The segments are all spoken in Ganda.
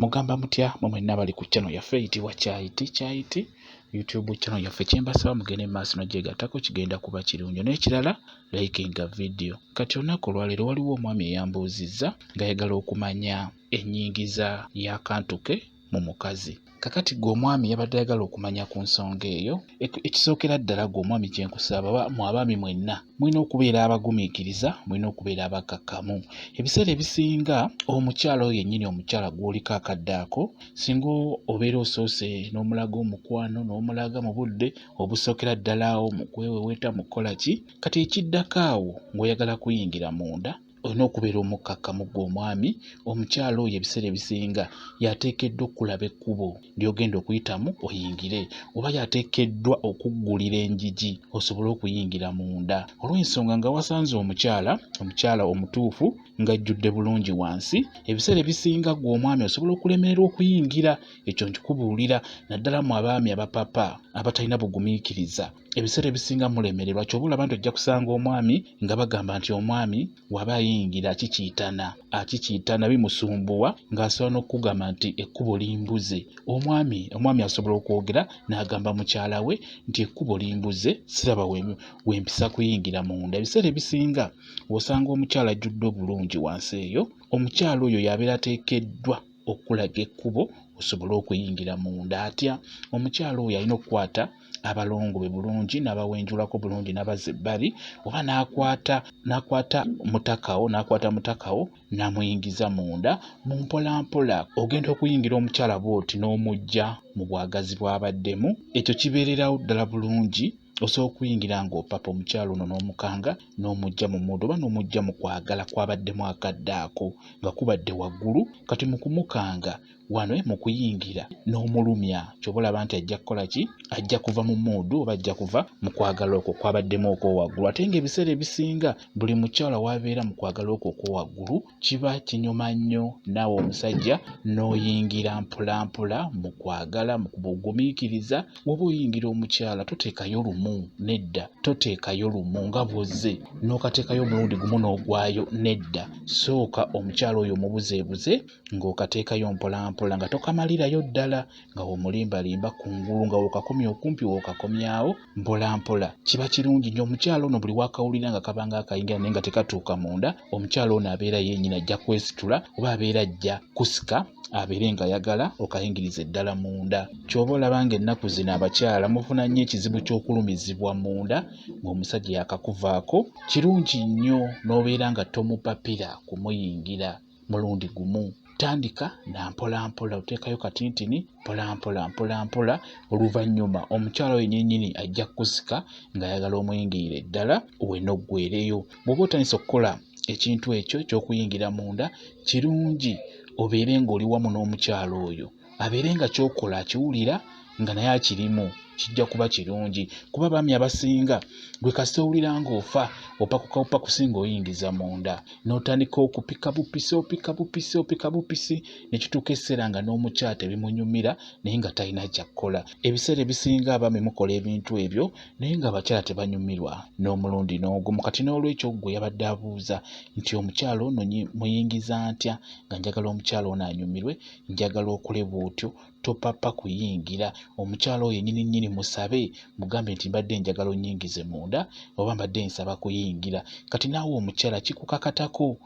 Mugamba mutya mwe mwenna abali ku channel yaffe eyitibwa Kyayiti Kyayiti YouTube channel yaffe, kyembasaba mugende mu maaso nogyegattako, kigenda kuba kirungi. N'ekirala, likinga video. Kati olunaku olwaleero waliwo omwami eyambuuzizza ng'ayagala okumanya ennyingiza y'akantu ke mu mukazi. Kakati gwe omwami yabadde ayagala okumanya ku nsonga eyo, ekisookera ddala gwe omwami kye nkusaba, mu abaami mwenna mulina okubeera abagumiikiriza, mulina okubeera abakkakkamu. Ebiseera ebisinga omukyala oyo yennyini, omukyala gw'oliko akadde ako, singa obeera osoose n'omulaga omukwano, n'omulaga mu budde obusookera ddala awo mu kweweweeta, mu kukola ki, kati ekiddako awo ng'oyagala kuyingira munda, olina okubeera omukkakkamu ggwe omwami. Omukyala oyo ebiseera ebisinga y'ateekeddwa okukulaba ekkubo ly'ogenda okuyitamu oyingire, oba y'ateekeddwa okuggulira enjigi osobole okuyingira munda, olw'ensonga nga wasanze omukyala, omukyala omutuufu ng'ajjudde bulungi wansi. Ebiseera ebisinga ggwe omwami osobola okulemererwa okuyingira. Ekyo nkikubuulira naddala mu abaami abapapa abatalina bugumiikiriza, ebiseera ebisinga mulemererwa. Ky'oba olaba nti ojja kusanga omwami nga bagamba nti omwami waba ayingira akikiitana akikiitana, bimusumbuwa, ng'asobola n'okukugamba nti ekkubo limbuze. Omwami asobola okwogera n'agamba mukyala we nti ekkubo limbuze, siraba wempisa kuyingira munda. Ebiseera ebisinga w'osanga omukyala ajjudde obulungi wansi eyo, omukyala oyo y'abeera ateekeddwa okukulaga ekkubo osobole okuyingira munda. Atya? Omukyala oyo alina okukwata abalongo be bulungi n'abawenjulako bulungi n'abazza ebbali, oba n'akwata mutakawo, n'akwata mutakawo n'amuyingiza munda mu mpolampola. Ogenda okuyingira omukyala bw'oti n'omuggya mu bwagazi bw'abaddemu, ekyo kibeererawo ddala bulungi. Osobola okuyingira ng'opapa omukyala ono n'omukanga n'omuggya mu muddo oba n'omuggya mu kwagala kw'abaddemu akadde ako nga kubadde waggulu. Kati mu kumukanga wano mu kuyingira n'omulumya, ky'oba olaba nti ajja kukola ki, ajja kuva mu muudu oba ajja kuva mu kwagala okwo kwabaddemu okwowaggulu. Ate ng'ebiseera ebisinga buli mukyala w'abeera mu kwagala okwo okwowaggulu kiba kinyuma nnyo naawe omusajja n'oyingira mpolampola mu kwagala, mu bugumiikiriza. Woba oyingira omukyala toteekayo lumu, nedda, toteekayo lumu nga bw'ozze n'okateekayo omulundi gumu n'ogwayo, nedda. Sooka omukyala oyo omubuzeebuze ng'okateekayo mpolampola nga tokamalirayo ddala, nga omulimbalimba kungulu, nga w'okakomya okumpi w'okakomyawo mpolampola. Kiba kirungi nnyo omukyala ono buli w'akawulira nga kabanga akayingira naye nga tekatuuka munda, omukyala ono abeera yennyini ajja kwesitula oba abeera ajja kusika abeere ng'ayagala okayingirize ddala munda. Ky'oba olaba ng'ennaku zino abakyala mufuna nnyo ekizibu ky'okulumizibwa munda ng'omusajja yaakakuvaako. Kirungi nnyo n'obeera nga tomupapira kumuyingira mulundi gumu. Tandika na mpolampola, oteekayo katintini mpolampola mpolampola, oluvannyuma omukyala oyo yennyini ajja kukusika ng'ayagala omuyingirire ddala wenna oggweereyo. Bw'oba otandise okukola ekintu ekyo eky'okuyingira munda, kirungi obeere ng'oli wamu n'omukyala oyo, abeere nga ky'okola akiwulira nga naye akirimu, kijja kuba kirungi. Kuba abaami abasinga gwe kasita owulira ng'ofa opakuka bupakusi ng'oyingiza munda, n'otandika okupika bupisi, opika bupisi, opika bupisi, ne kituuka ekiseera nga n'omukyala tebimunyumira naye nga talina kyakkola. Ebiseera ebisinga abaami mukola ebintu ebyo naye ng'abakyala tebanyumirwa n'omulundi n'ogumu. Kati n'olwekyo ggwe yabadde abuuza nti omukyala ono muyingiza ntya nga njagala omukyala ono anyumirwe, njagala okole bw'otyo. Topapa kuyingira omukyala oyo yennyini nnyini, musabe, mugambe nti mbadde njagala onnyingize munda oba mbadde nsaba kuyingira. Kati naawe omukyala kikukakatako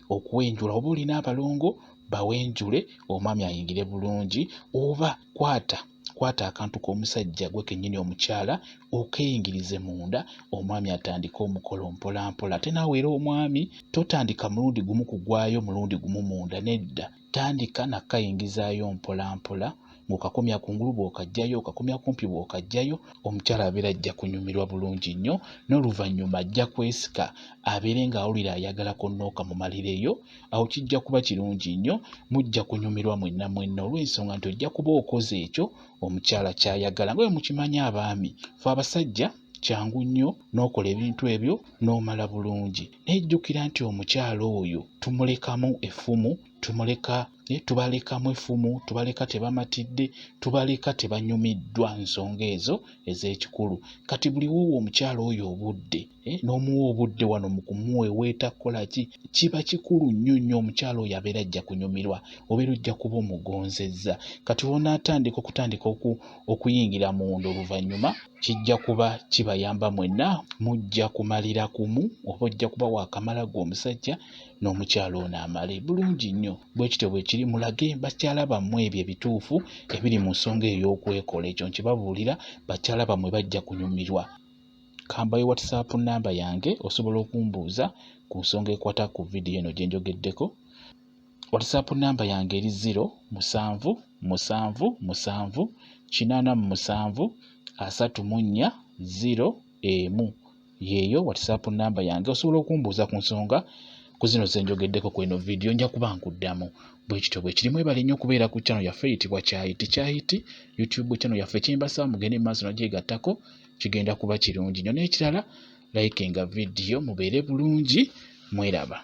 okuwenjula, oba olina abalongo bawenjule omwami ayingire bulungi, oba kwata akantu k'omusajja gwe kennyini omukyala okeyingirize munda, omwami atandike omukolo mpolampola. Ate naawe era omwami totandika mulundi gumu kugwayo mulundi gumu munda, nedda, tandika nakayingizaayo mpolampola ng'okakomya kungulu bw'okajjayo, okakomya kumpi bw'okajjayo. Omukyala abeera ajja kunyumirwa bulungi nnyo, n'oluvannyuma ajja kwesika abeere ng'awulira ayagala konna okamumalireyo. Awo kijja kuba kirungi nnyo, mujja kunyumirwa mwenna mwenna, olw'ensonga nti ojja kuba okoze ekyo omukyala ky'ayagala. Nga bwe mukimanyi abaami, ffe abasajja kyangu nnyo n'okola ebintu ebyo n'omala bulungi, naye jjukira nti omukyala oyo tumulekamu effumu Tumuleka tubalekamu effumu, tubaleka tebamatidde, tubaleka tebanyumiddwa nsonga ezo ez'ekikulu. Kati buli w'owa omukyala oyo obudde n'omuwa obudde wano mu kumuweeweeta kukola ki, kiba kikulu nnyo nnyo omukyala oyo abeera ajja kunyumirwa, obeera ojja kuba omugonzezza. Kati w'onaatandika okutandika okuyingira munda oluvannyuma kijja kuba kibayamba mwenna, mujja kumalira kumu oba ojja kuba waakamala ggwe omusajja n'omukyala ono amale. Bulungi nnyo. Bwe kityo bwe kiri, mulage bakyala bammwe ebyo ebituufu ebiri mu nsonga eyo ey'okwekola. Ekyo nkibabuulira, bakyala bammwe bajja kunyumirwa. Kambawe WhatsApp nnamba yange osobola okumbuuza ku nsonga ekwata ku vidiyo eno gye njogeddeko. WhatsApp nnamba yange eri 0 7 7 7 87 34 0 1. Yeeyo WhatsApp nnamba yange, osobola okumbuuza ku nsonga ku zino ze njogeddeko ku eno vidiyo, nja kuba nkuddamu. Bwe kityo bwe kiri. Mwebale nnyo okubeera ku channel yaffe eyitibwa Kyayiti Kyayiti, YouTube channel yaffe. Kyembasaba mugende mu maaso nogyegattako, kigenda kuba kirungi nnyo. N'ekirala, likinga vidiyo, mubeere bulungi, mweraba.